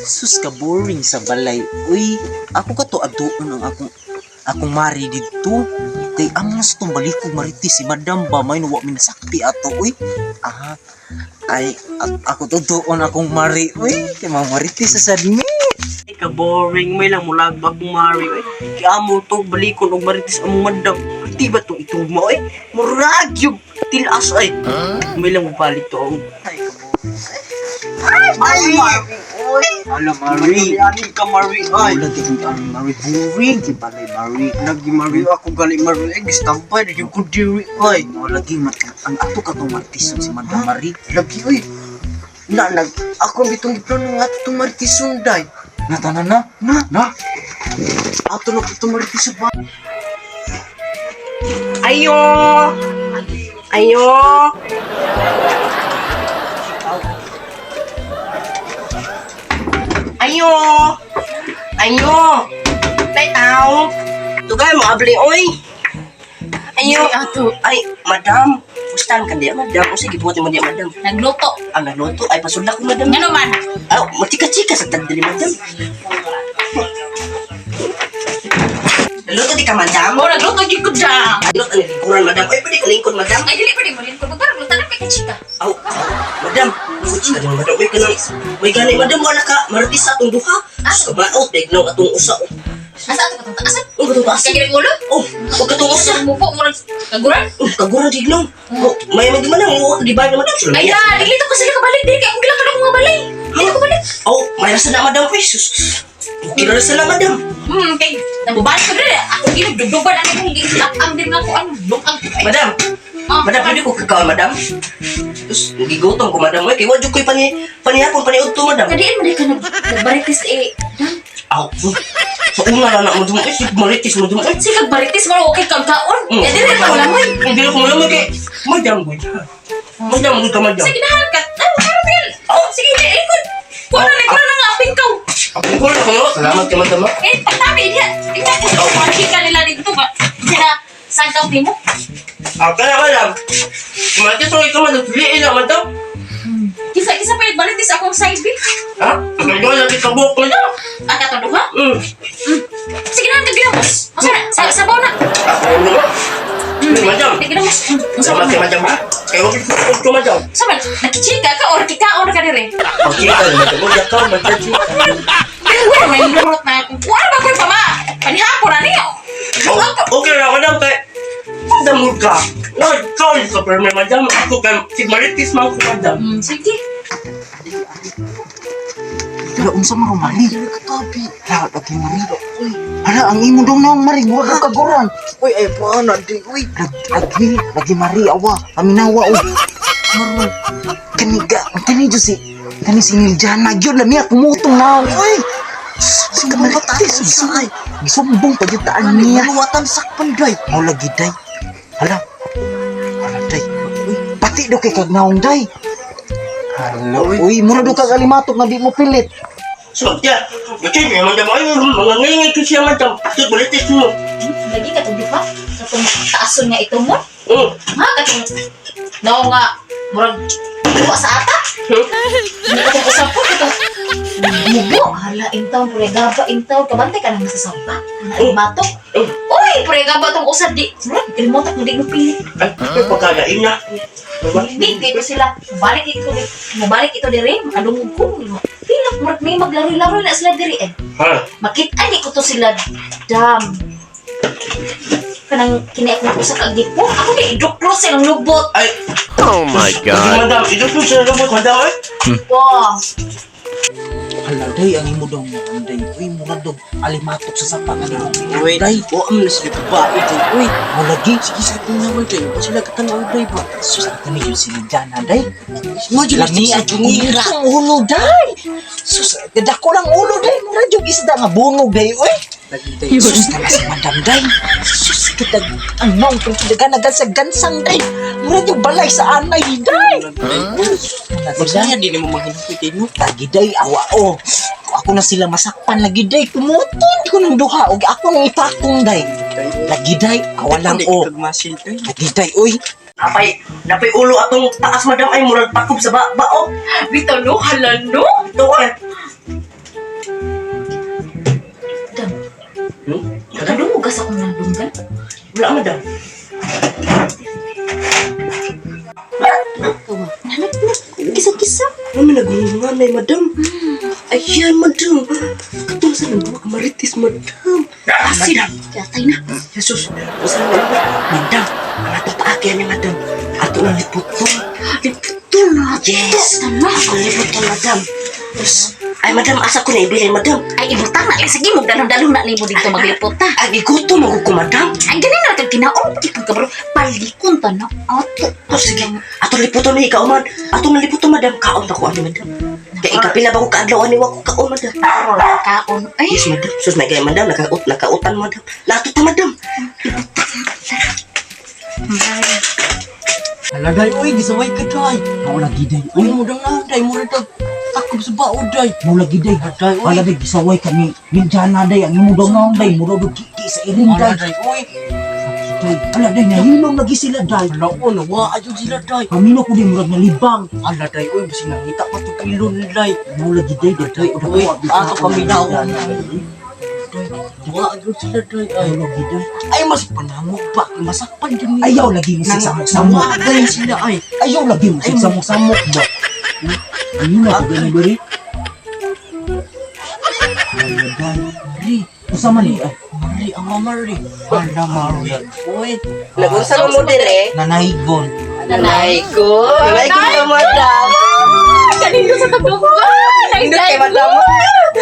Sus ka boring sa balay. Uy, ako ka to aduon ang akong akong mari didto. Kay amos tong balikog marites si Madam ba may wa mi nasakti ato uy. Aha. Ay ako to duon akong mari uy. Kay mga marites sa sad mi. Ay, ka boring may lang mulag ba kung mari oy. Kay amo to balikon og marites among madam. Di ba tong itugma oy? Murag yung tilas ay. May lang mobalik to ang Ay ka boring. Ay, mari uy. Ala mari. Ani ka mari ay. Wala kay ang mari boring kay balay mari. Lagi mari ako gali mari ay gistambay na yung ko diri ay. Wala lagi mat ang ato ka tong martison si Madam Mari. Lagi oy. Na nag ako bitong giplano nga ato marites sunday. Natanan na? Na? Na? Ato na ko marites sa ba. Ayo! Ayo! Ayo! Ayo! Nay tao! Tugay mo abli oy. Ayo Ato, ay madam. Pustan ka diya madam. O sige buhat mo diya madam. nagluto. Ang nagluto ay pasudla ko madam. Ngano man? Ay, matika-chika sa tagdiri madam. Nagluto di ka madam. Oh, nagluto gyud ko dyan. Nagluto ang lingkuran madam. Ay, pwede ka lingkod madam. Ay, dili pa di mo lingkod. Magbarang luto na kay chika. Aw, madam, chika din madam. Uy, kanang, may gani madam, wala ka, maritis sa atong duha. Ah. Sa baot, degnaw atong usa. Asa ato katong taas? Oh, katong taas. Kay giring ulo? Oh, oh, katong usa. Mupo mo lang kaguran. Oh, kaguran dignaw. Oh, may may di man ang oh, di ba na madam? Sila Ay, niya. na, dili to ko sila kabalik dili kay akong gilakaw akong nga balay. Dili ko balik. Oh, may rasa na madam, uy, sus. Okay na rasa na madam. Kay nabubalik ko dili. Ako ginugdugdugan ang akong gilakang din nga ko ano, lukang. Ay, Madam, ah, madam, pwede ko kakaon, madam? Sus, gigutom ko, madam. Uy, kay wa jud ko'y pani, panihapon, paniudto, madam. Kadiin man di ka nagbaritis eh. Dam, Aw, sa una lang na, madam, uy, sig maritis, madam, uy. sige kag baritis mo okay kag kaon. Eh dili pa wala moy. Hindi ko malamig kay, madam, uy. Madam, uy ka, madam. Sige nahan ka. Ano karon din? Oh, sige di ikot. Kuha na nga aping kaw. Ako na ko. Salamat kay madam. ah. Eh, pagtabi niya. Tingnan ko. Makikita nila dito ba? Sila, saan ka mo? Ah, kaya madam. Kumati so ikaw madam. Tuliin na madam. Kisa, kisa pa nagbalitis akong side B. Ha? Ang lagi ka buhok madam. Ang katong duha? Mm. Sige na, kagilamos. Masa na, sa, sabaw na. Ako na. Madam. Kagilamos. Salamat kay madam ha. Kaya wag ko madam. Sama, nakichika ka or kikaon ka dire? Okay ka madam. Huwag ka madam. Wala may lurot na. Wala ba ko'y pama? Panihapon na niyo. Okay na madam kay madam mo ka. No, ikaw ka pero may madam. Ako kay sigmaritis man ko madam. Sige. Hala, unsa man ro mari? Katabi. Hala, lagi mari. Uy. Hala, ang imo dong naong mari, mura ka kaguran. Uy, ay pa na di uy. Lagi, lagi mari awa. Paminawa uy. Maron. Kani ka, kani jud si kani si Niljana gyud lami ako mutong naong uy. Si kamaritis ay. Gisumbong pa gyud taan niya. Maluwatan sakpan day. Mao lagi day. Hala. Hala day. Uy, pati do kay kag naong day. Hala, uy, mura do kag alimatok nga di mo pilit. So, yeah. Kasi madam ay mga ngayong ko siya madam. Sigmaritis mo. Lagi ka itong duha. Katong taason nga ito mo. Mm. Ha? Katong nao nga murag duha sa ata. Hindi ko usap po ito. Mubo, hala intaw pure gaba intaw kabantay ka nang nasasampa. Ana batok. Uy, pure gaba tong usad di. Murag ilmotak mo di mo pilit. Ay, pagkagain na. Hindi dito sila. Balik ito di. Mubalik ito dire, makadungog ko. Pilak murag may maglaro-laro na sila diri eh. Ha? Makita ni ko to sila dam. Kanang kini akong usa ka gipo. Ako di iduklo sa ilang lubot. Ay, Oh my Lagi, God. madam, ito po sa robot, madam, eh. Wow. Hala day, ang imo daw naong day. Uy, mura daw alimatok sa sapa nga di mo pilit. Uy, Day. wa man na sila babae day. Uy, Mao lagi. sige sa itong naman day. Wa sila katanaw day ba? Sus, kani jud si Niljana day. Mo jud Lami at ngira ang ulo day. Sus, dako lang ulo day. Mura jud isda nga bungog day uy. Lagi day. Sus, kana si Madam day. Sus, kita ang naong kung kinaganagan sa gansang day. Mura jud balay sa anay day. Magsaya din mo maghilapit day no. Lagi day awa o. Ako na sila masakpan lagi day. Kumuton ko ng duha og ako nang ipakong day. Lagi day, awalang o. Kagmasil day. Lagi day, uy. Napay ulo atong taas, madam, ay murag takob sa ba bao. Bitaw no, hala no. Ito ay. Madam, Hmm? nakadungog ka sa akong nandunggan. Wala, madam. Nanag na, kisa-kisa. Ano nagungungan ay, madam? Ayan, madam. Katong sa nang duha ka marites, madam. Asin. Yatay na. Jesus, usa na wala. Madam, ang ato taakyan niya, madam. Ato na liputon. Liputon na. Yes. Tama. Ako liputon, madam. Yes. Ay, madam, asa ko na ibilin, madam? Ay, ibutang na. Sige, magdalong-dalong na nimo dito maglipot ta. Ay, igutom ako ko, madam. Ay, ganin na kag kinaon. Pati kag kabro. Palikon ta na. Ato. Oh, sige. Ato liputon ni ikaw man. Ato na liputon, madam. Kaon na ko ani, madam. Kay ikapila ba ko kaadlaw ani wa ko kaon, madam. Kaon. Ay, Yes, madam. Sus, may gay, madam. Nakautan, madam. Lato ta, madam. Alagay, uy, gisaway ka day. Mao lagi day. Uy, Uy, mo dang na day, murag tag takob sa bao day. Mao lagi day. Day, uy. Hala day, gisaway kami. Ninjana day, ang imo daw naong day. Mura daw kiki sa iring Ala day. day, uy. Day, ala day, nahilom lagi sila day. Ala o, nawa ayun sila day. Pamino ko din murag nalibang. Ala day, uy, basi nangita pa to ilon day. Mao lagi day, day, Day, uy, ato kami daw. Wa ayun sila day. Ay, Mao lagi day. ay mas panamok ba? Masakpan din nila. Ayaw lagi mo samok-samok. Nawa day sila ay. Ayaw lagi mo samok-samok ba? Ano na ko gani bari? Ala day. Mari, Usa man ni ay Mari, ang mari. Ala mari. Uy, Nag-unsa mo dire? nanaigon. Nanay ko. Nanay ko na, madam. Kanino sa tagdunggan? Hindi kay madam.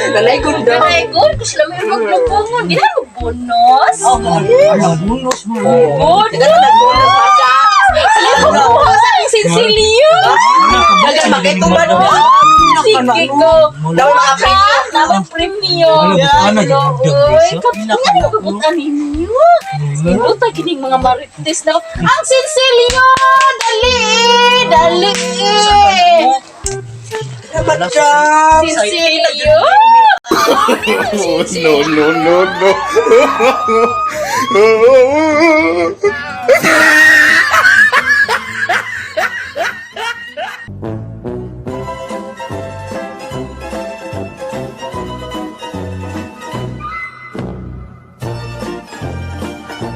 Nanay ko daw. Nanay ko. Kasi lang may maglupungon. Di na magbonus. Oh, Ala bunos mo. Bonus! Nag-bonus, madam. Sila kumuha sa aming sinsilyo. Dagan makito, madam. Sige ko. Daw mga Ah, Dapat premium. Wala, butana, Hello, yung oy. madam, Kapila na kabutan ninyo. Sinuta kining mga marites na. Ang sinsilyo! Dali! Dali! Madam. Sinsilyo! No, no, no, no.